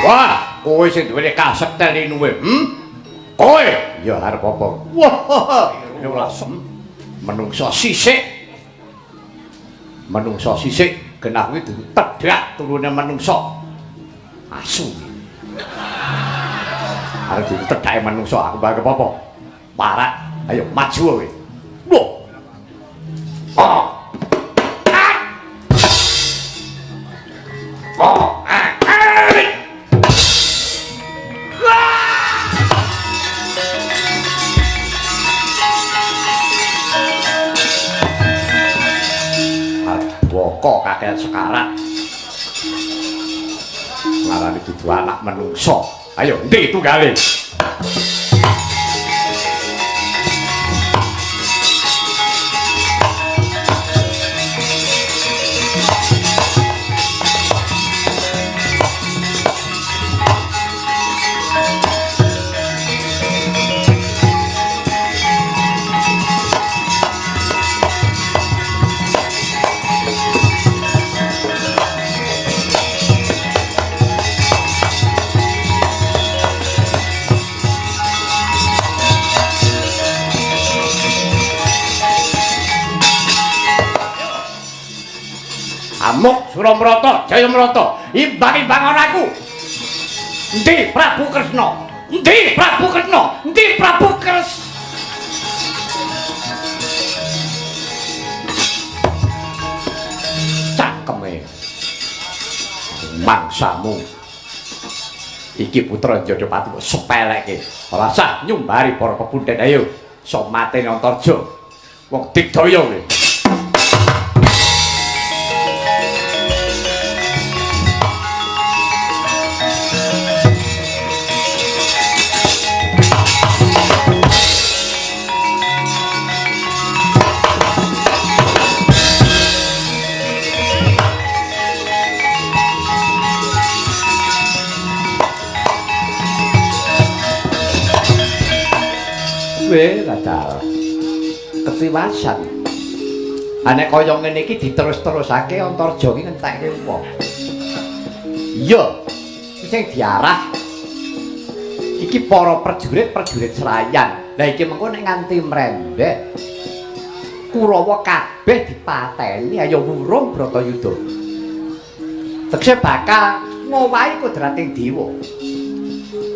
Wah, kowe sing duweni kasekten linuwih. Kowe ya arep apa? Wah, ora menungso sisik. Menungso sisik genah kuwi tedhak turune menungso. Asu. Arep ditedhake menungso aku bakal apa? Parak, ayo maju kowe. Wah. Oh. Ah. Oh. Ah. Boko kakean sekarat. Ngarani dudu anak menungso. Ayo endi tunggale? Amuk Suramrata, Jayamrata, imbang-imbang ana aku. Endi Prabu Kresna? Endi Prabu Kresna? Endi Prabu Kres? Cangkeme. Mangsamu. Iki putra Jodhopati kok sepeleke. Ora sah nyumbari para pepundhen. Ayo, sok mateni Antarja. Wong digdaya kowe. Wadal. Ketiwasan. Nek kaya ngene iki diterus-terusake Antarja iki ngentekke wong. Iya. Sing diarah iki para prajurit-prajurit Serayan. Lah iki mengko nek nganti mrembek Kurawa kabeh dipateni ayo wurung Bratayuda. Tegese bakal ngowahi kodrating dewa.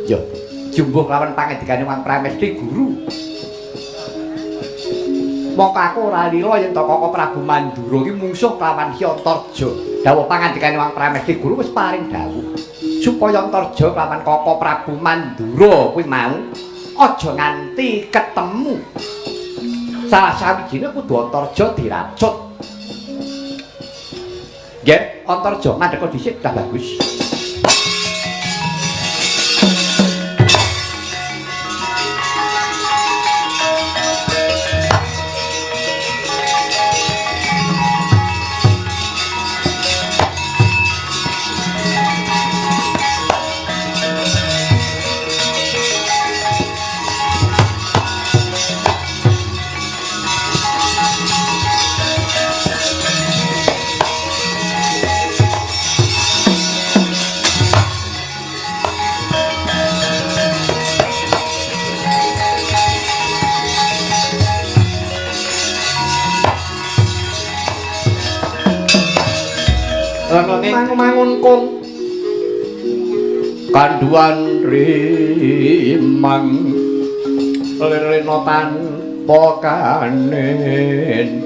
Ya, jumbuh lawan pangandikane Wang Pramesti Guru. Mongko aku ora lila yen to Koko Prabu Mandura iki mungsuh kelawan Ki Antarja. Dawuh pangandikane Wang Pramesti Guru wis paring dawuh supaya Antarja kelawan Koko Prabu Mandura kuwi mau aja nganti ketemu. Salah sawijine kudu Antarja diracut. Nggih, Antarja ngandheka dhisik dah bagus. Mangun kung kanduan rimang lirena tanpa kanen.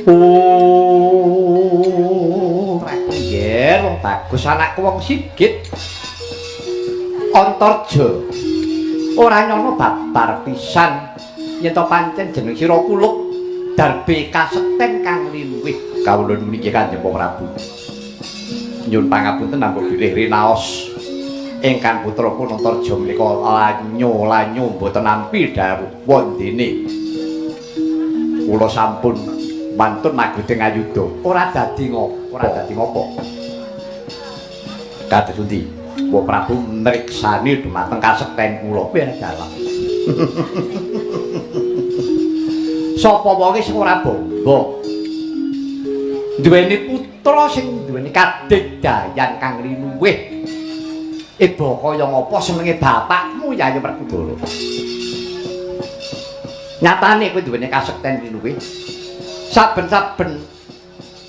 Oh, yen wong bagus anakku wong sigit Antarja ora nyono babar pisan yen to pancen jeneng sira kuluk darbe kasekten kang linuwih. Kawula nuwun inggih Kanjeng Prabu. Nyuwun pangapunten nampa bilih rinaos ingkang putra kula Antarja menika lanyo-lanyo mboten nampi dawuh wondene. Kula sampun wantun maguding ayuda. Ora dadi ngopo, ora dadi ngopo. Kados pundi? Mbok Prabu mriksani dumateng kasekten kula piye dalah. Sapa wonge sing ora bangga duweni putra sing duweni kadigdayan kang linuwih. Eba kaya ngapa senenge bapakmu Yayi Werkudara. Nyatane kowe duwene kasekten luwih. Saben-saben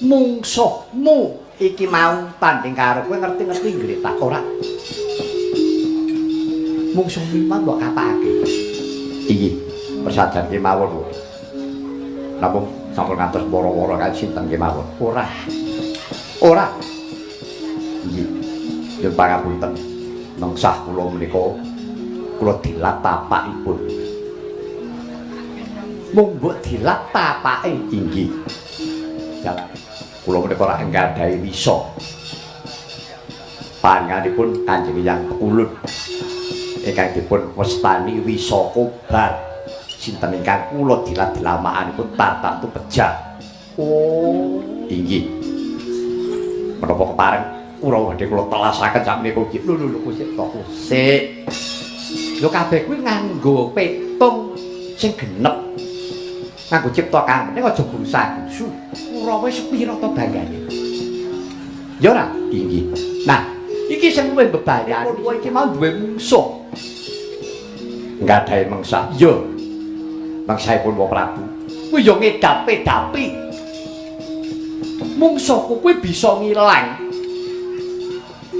mungsuhmu iki mau tanding karo kowe ngerti-ngerti ngletak ora. Mungsuhmu mau mbok kapake. Iki persajan kemawon. Namung sampun ngantos wara-wara kali sinten kemawon. Ora. Ora. Nggih. Nyuwun pangapunten. Mengsah kula menika kula dilat tapakipun. Mung mbok dilat tapake inggih. Jalan. Kula menika ora nggadhahi wisa. Panjenenganipun Kanjeng Hyang Pekulun ingkang dipun wastani wisa kobar. Sinten ingkang kula dilat dilamakanipun tartamtu pejah. Oh, inggih. Menapa kepareng kula badhe kula telasaken sakmenika ugi. Lho lho lho sik to sik. Lho kabeh kuwi nganggo petung sing genep. Nganggo cipta kang penting aja grusa-grusu. Kurawa wis pira to banggane? Ya ora? Inggih. Nah, iki sing luwih bebayani kowe iki mau duwe mungsuh. Nggadhahi mengsa. Iya. Mangsaipun Wa Prabu. Kuwi ya ngedapi-dapi. Mungsuhku kuwi bisa ngilang.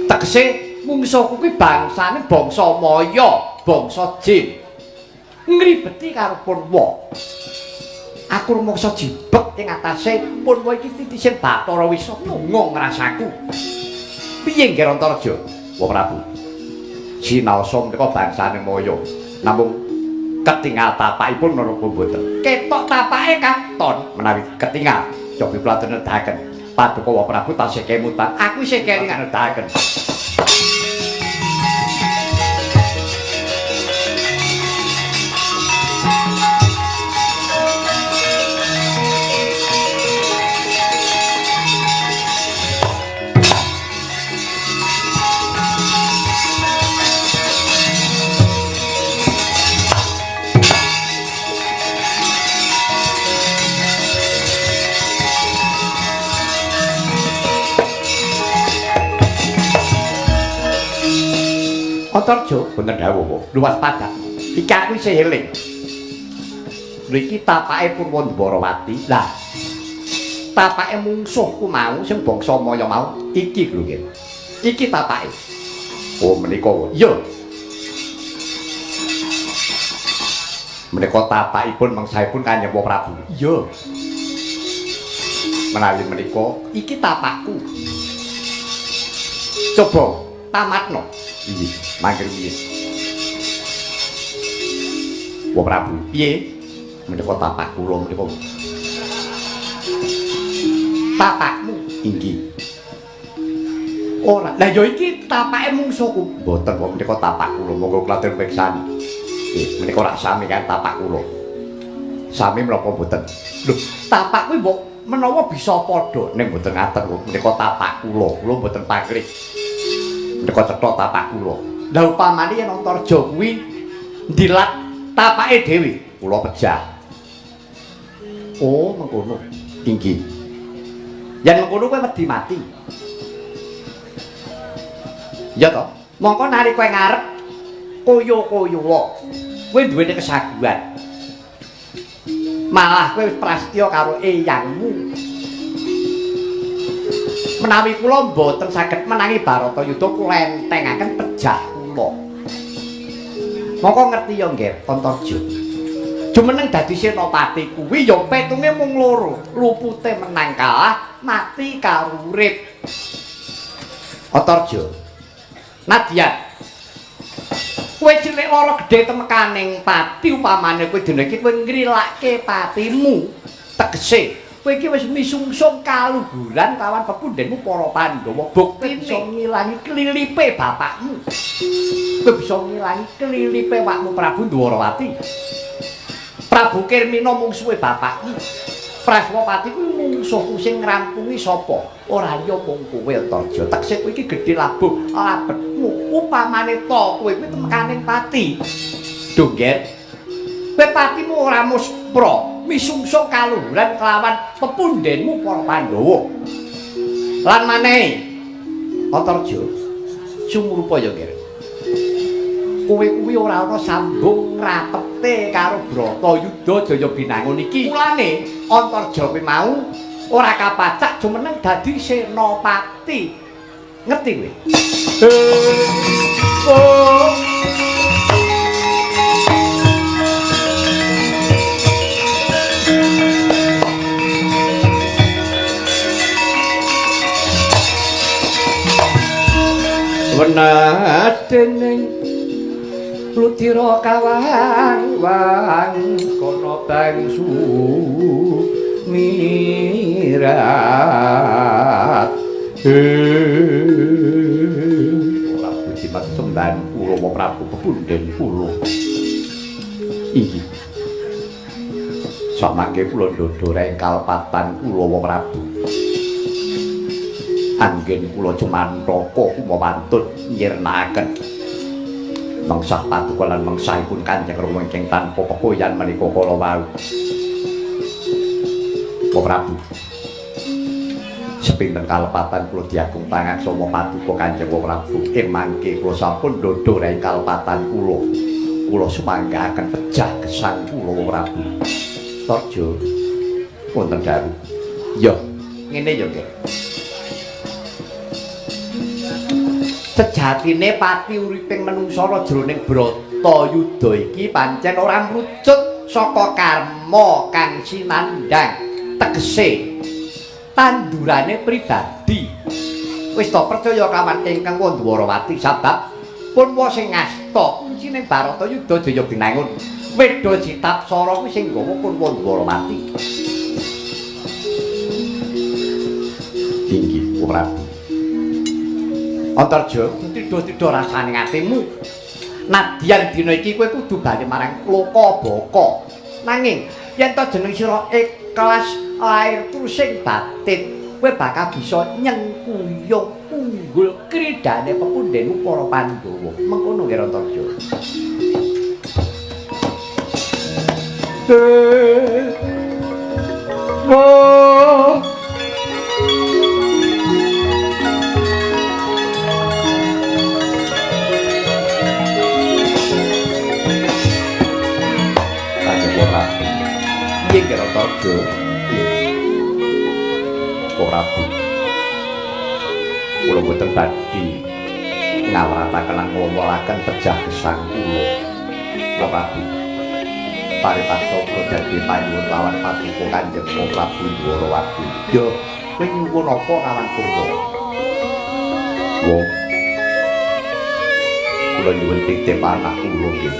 Tegese mungsuhku kuwi bangsane bangsa Maya, bangsa jin. Ngribeti karo Purwa. Aku rumangsa jibek ing atase Purwa iki titising Bathara Wisa nungo ngrasaku. Piye Ngger Antareja? Wa Prabu. Sinaosa menika bangsane Maya. Namung ketingal tapakipun menapa mboten? Ketok tapake katon menawi ketingal. Cobi kula nedahaken. Paduka Wa Prabu tasih kemutan. Aku isih kelingan nedahaken. Antarja boten dawuh, luwas padak. Iki aku isih eling. Lho iki tapake Purwa Ndwarawati. Lah, tapake mungsuhku mau sing bangsa Maya mau iki lho nggih. Iki tapake. Oh menika. Iya. Menika tapakipun mengsahipun Kanjeng Prabu. Iya. Menawi menika iki tapakku. Coba tamatno. Inggih, mangke piye? Wa Prabu, piye? Menika tapak kula menika. Tapakmu inggih. Ora. Lah ya iki tapake mungsuhku. Mboten, kok menika tapak kula. Monggo kula atur pirsani. Nggih, menika ora sami kan tapak kula. Sami menapa mboten? Lho, tapak kuwi mbok menawa bisa padha ning mboten ngaten kok menika tapak kula. Kula mboten pangkrih. Menika cetha tapak kula. Lah upamane yen Antarja kuwi ndilat tapake dhewe, kula pejah. Oh, mengkono. Inggih. Yen mengkono kowe wedi mati. Ya toh? Mongko nalika ngarep koyo-koyo kowe duwene kesaguhan. Malah kowe wis prastya karo eyangmu. Menawi kula mboten saged menangi Baratayuda kula entengaken pejah kula. Mongko ngerti ya Ngger Antarja. Jumeneng dadi senopati kuwi ya petunge mung loro, lupute menang kalah, mati karo urip. Antarja. Nadyan. Kowe cilik lara gedhe temekaning pati upamane kowe dina iki kowe ngrilake patimu tegese kowe iki wis misungsung kaluhuran kawan pepundhenmu para Pandhawa. Buktine bisa ngilangi klilipe bapakmu. Kowe bisa ngilangi klilipe wakmu Prabu Ndwarawati. Prabu Kirmina mungsuhe bapakmu. Praswapati kuwi mungsuhku sing ngrampungi sapa? Ora liya mung kowe Antarja. Tegese kowe iki gedhe labuh labetmu. Upamane to kowe kuwi temekaning pati. Duh, Ngger. Kowe patimu ora muspra. Misungsung kaluhuran kelawan pepundhenmu para Pandhawa. Lan manehi Antarja sumrupa ya, Ngger. Kowe kuwi ora ana sambung rapete karo Bratayuda Jaya Binangun iki. Mulane Antarja kuwi mau ora kapacak jumeneng dadi senopati. Ngerti kowe? Oh. Wenas dening ludira kawang-wang kono bangsu mirat. Ora puji sembahan kula Prabu pepunden kula. Inggih. Samangke kula ndodho kalepatan kula Prabu. Anggen kula cumantaka kumawantun nyirnakaken mengsah paduka lan mengsahipun Kanjeng Rama ingkang tanpa pekoyan menika kala wau. Prabu, sepinten kalepatan kula diagung pangaksa paduka Kanjeng Prabu ing mangke kula sampun ndodho ing kalepatan kula. Kula sumanggaaken pejah gesang kula Prabu. Tarja wonten dalu. Ya, ngene ya, Nggih. Sejatine pati uriping manungsa jroning Bratayuda iki pancen ora mrucut saka karma kang sinandhang, tegese tandurane pribadi. Wis to percaya kawan ingkang Wandwarawati sabab pun sing ngasta kuncine Bharatayuda Jaya Binangun. Wedha Citapsara kuwi sing nggawa pun Wandwarawati. Inggih, Prabu. Antarja, tidha-tidha rasane atimu. Nadyan dina iki kowe kudu bali marang Loka Baka. Nanging yen to jeneng sira ikhlas lair trusing batin, kowe bakal bisa nyengkuyung unggul kridane pepundhenmu para Pandhawa. Mengkono nggih Antarja. Oh. Piye kira Tarja? Prabu. Kula boten badhe ngawrataken lan ngomolaken pejah gesang kula. Prabu. Paripaksa kula dadi panyuwun lawan paduka Kanjeng Prabu Ndwarawati. Ya, kowe nyuwun apa kawan Purwa? Wo. Kula nyuwun titip anak kula nggih.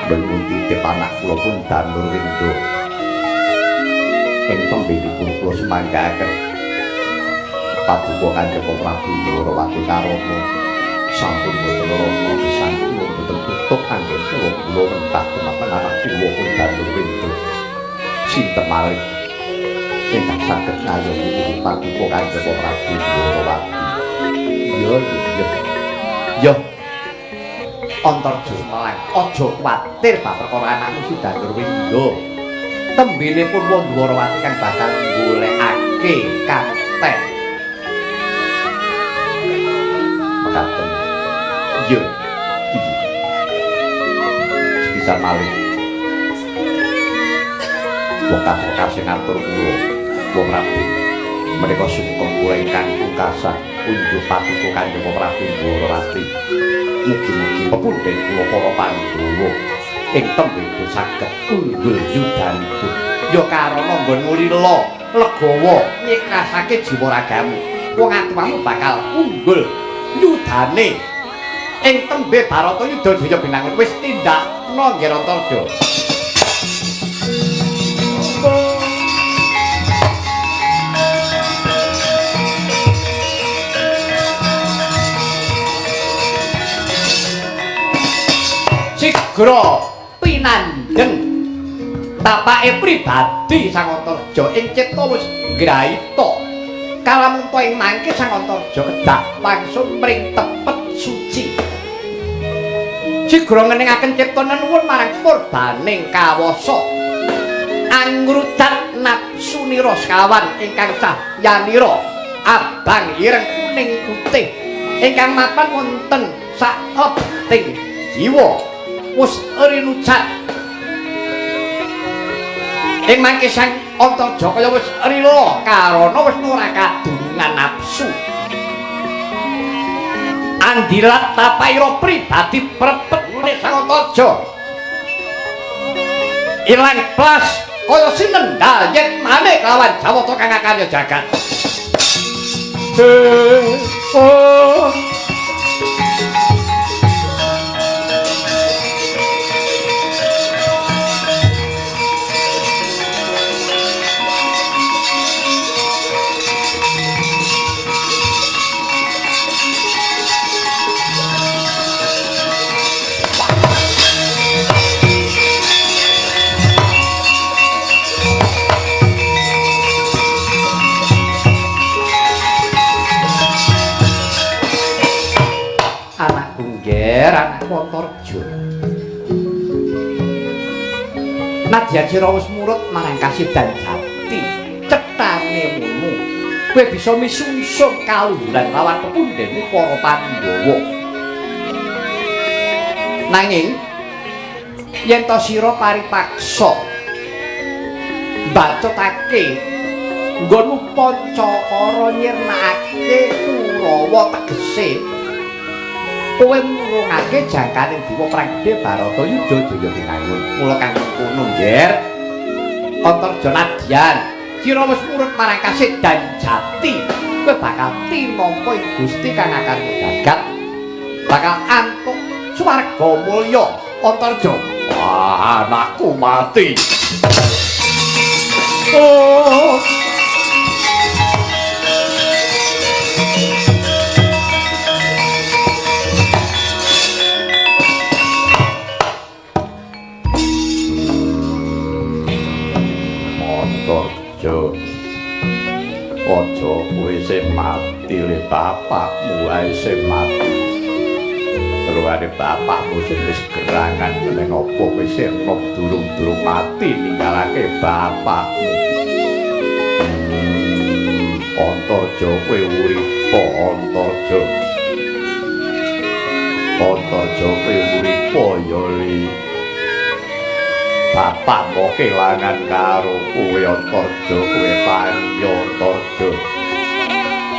Nyuwun titip anak kula pun Danurwindha. Ing tembehipun kula semanggaken paduka Kanjeng Prabu Ndwarawati karana sampun boten rama gesang kula boten tutup anggen kula kula mentah dumateng anak kula pun Danurwindha. Sinten malih ingkang saged ngayomi paduka Kanjeng Prabu Ndwarawati? Ya, ya. Ya. Antarja Semelang, aja kuwatir bab perkara anakmu si Danurwindha. Tembene pun Wandwarawati kang bakal golekake kamukten. Mekaten. Iya. Iki. Sepisan malih. Wekas-wekas sing ngatur kula, Wa Prabu. Menika sungkem kula ingkang pungkasan unjuk paduka Kanjeng Prabu Ndwarawati. Mugi-mugi pepundhen kula para Pandhawa ing tembe saged unggul yudanipun. Ya karana nggonmu lila legawa nyikrasake jiwa ragamu. Wong atuwamu bakal unggul yudane ing tembe Bharatayuda Jaya Binangun. Wis tindakno nggih Antarja. Sigra pinandheng tapake pribadi Sang Antarja ing cipta wis ngraita. Kalamunta ing mangke Sang Antarja kedah langsung mring tepet suci. Sigra ngeningaken cipta nenuwun marang purbaning kawasa. Angrudat nafsunira sekawan ingkang cahyanira abang ireng kuning putih. Ingkang mapan wonten saeting jiwa wis rinucat. Ing mangke Sang Antarja kaya wis rila karana wis ora kadunungan nafsu. Andilat tapaira pribadi prepet ngene Sang Antarja. Ilang plas kaya sinendal yen manik lawan Jawata kang akarya jagat. Oh. Anakku Antarja. Nadyan sira wis murut marang kasidan jati, cethane munu kowe bisa misungsung kaluhuran lawan pepundhenmu para Pandhawa. Nanging yen to sira paripaksa mbacutake nggonmu Pancakara nyirnakake Kurawa tegese kowe murungake jangkaning dewa perang gedhe Baratayuda jaya tinangun. Mula kang mengkono, Nger. Antarja nadyan sira wis murut marang kasidan jati, kowe bakal tinampa ing Gusti kang akarya jagat, bakal antuk swarga mulya. Antarja, wah, anakku mati. Oh. Aja kowe sing mati le bapakmu wae sing mati. Terwane bapakmu sing wis gerangan meneng apa kowe sing enom durung-durung mati ninggalake bapakmu. Antarja kowe uripa Antarja. Antarja kowe uripa ya li. Bapakmu kelangan karo kowe Antarja, kowe tangi Antarja.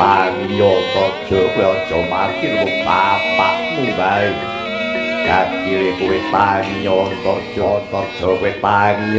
Tangi Antarja, kowe aja mati lho bapakmu wae. Kakile kowe tangi Antarja, Antarja kowe tangi.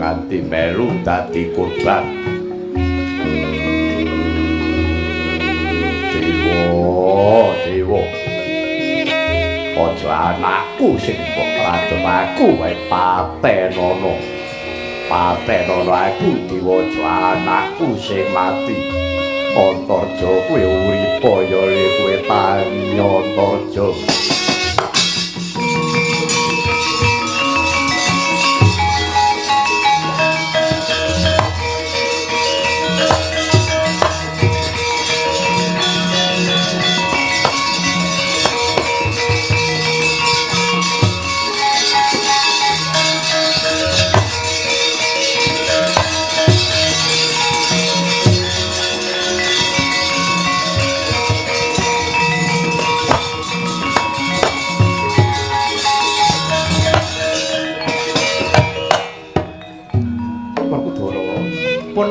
Nganti melu dadi korban. Dewa, dewa. Aja anakku sing mbok racun aku wae patenono. Patenono aku dewa, aja anakku sing mati. Antarja kowe uripa ya le kowe tangi Antarja.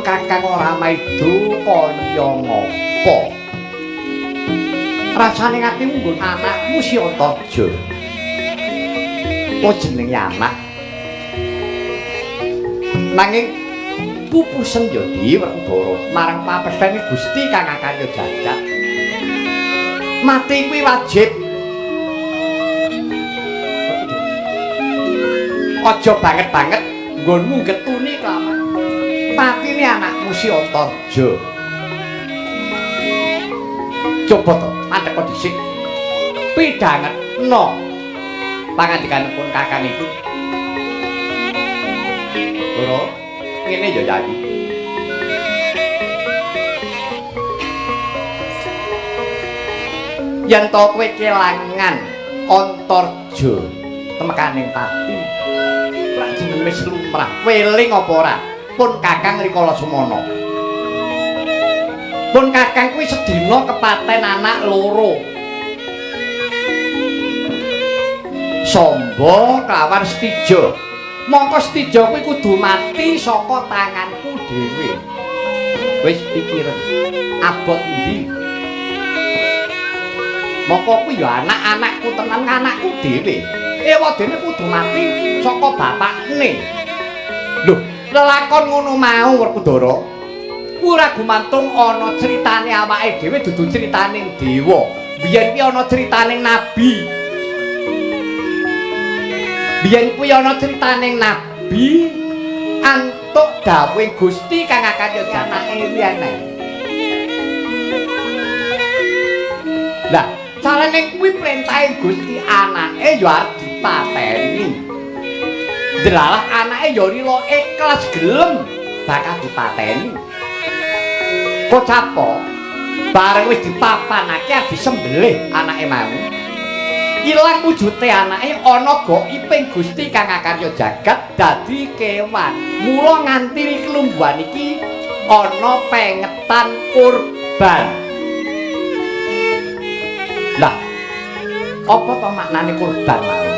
Kakang ora maido kaya ngapa. Rasane atimu nggon anakmu si Antarja. Oh jenenge anak. Nanging pupusen ya Werkudara marang papesthene Gusti kang akarya jagat. Mati kuwi wajib. Aja banget-banget nggonmu getuni kelawan patine anakmu si Antarja. Coba to, mandek dhisik. Pidhangetno pangandikanipun Kakang iku. Loro, ngene ya Yayi. Yen to kowe kelangan Antarja temekaning pati, rak jeneng wis lumrah. Weling apa ora? Pun Kakang rikala semono. Pun Kakang kuwi sedina kepaten anak loro. Samba kelawan Setija. Mongko Setija kuwi kudu mati saka tanganku dhewe. Wis pikiran abot endi? Mongko kuwi ya anak-anakku tenan, anakku dhewe. Ewadene kudu mati saka bapakne. Lho, lelakon ngono mau Werkudara. Ora gumantung ana critane awake dhewe, dudu critane dewa. Biyen kuwi ana critane nabi. Biyen kuwi ana critane nabi antuk dawuhe Gusti kang akarya janake kuwi eneng. Lah, carane kuwi perintahe Gusti anake ya arep dipateni. Delalah anake ya rila ikhlas gelem bakal dipateni. Kocapa bareng wis dipapanake arep disembelih anake mau. Ilang wujute anake ana gaibing Gusti kang akarya jagat dadi kewan. Mula nganti klumbuhan iki ana pengetan kurban. Lah, apa to maknane kurban mau?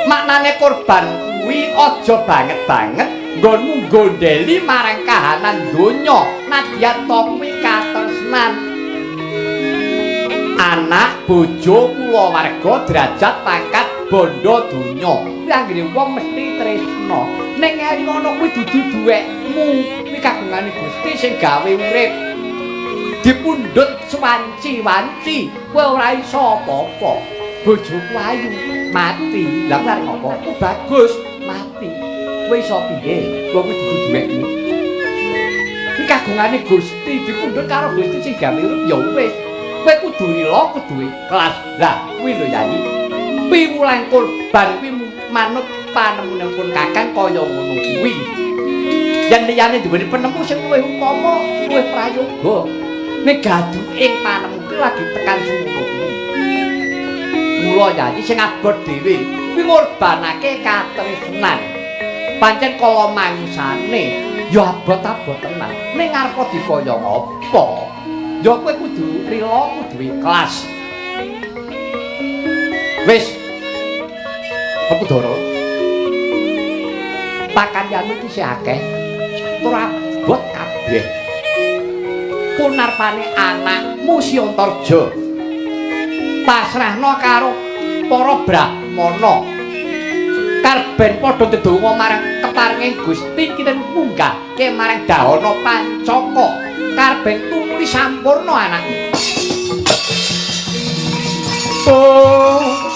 Maknane kurban kuwi aja banget-banget nggonmu nggondheli marang kahanan donya, nadyan to kuwi katresnan. Anak, bojo, kulawarga, derajat, pangkat, bondo donya. Kuwi anggere wong mesti tresna. Ning eling ana kuwi dudu duwekmu, kuwi kagungane Gusti sing gawe urip. Dipundhut swanci-wanci, kowe ora iso apa-apa. Bojoku ayu, mati. Lah kowe arep apa? Ku bagus, mati. Kowe iso piye? Wong kuwi dudu duwekmu. Kuwi kagungane Gusti, dipundhut karo Gusti sing gawe urip ya wis. Kowe kudu rila, kudu ikhlas. Lah, kuwi lho Yayi. Piwulang kurban kuwi manut panemunipun Kakang kaya ngono kuwi. Yen liyane duweni penemu sing luwih utama, luwih prayoga. Nek gaduking panemu kuwi lagi tekan semono kuwi. Mula Yayi sing abot dhewe kuwi ngorbanake katresnan. Pancen kala mangsane ya abot-abot tenan. Ning arep dikaya ngapa? Ya kowe kudu rila, kudu ikhlas. Wis. Werkudara. Pakaryanmu iki isih akeh. Tur abot kabeh. Punarpane anakmu si Antarja. Pasrahno karo para brahmana. Karben padha ndedonga marang keparenging Gusti kinten munggahke marang dahana pancaka. Karben tumuli sampurna anakmu. Oh.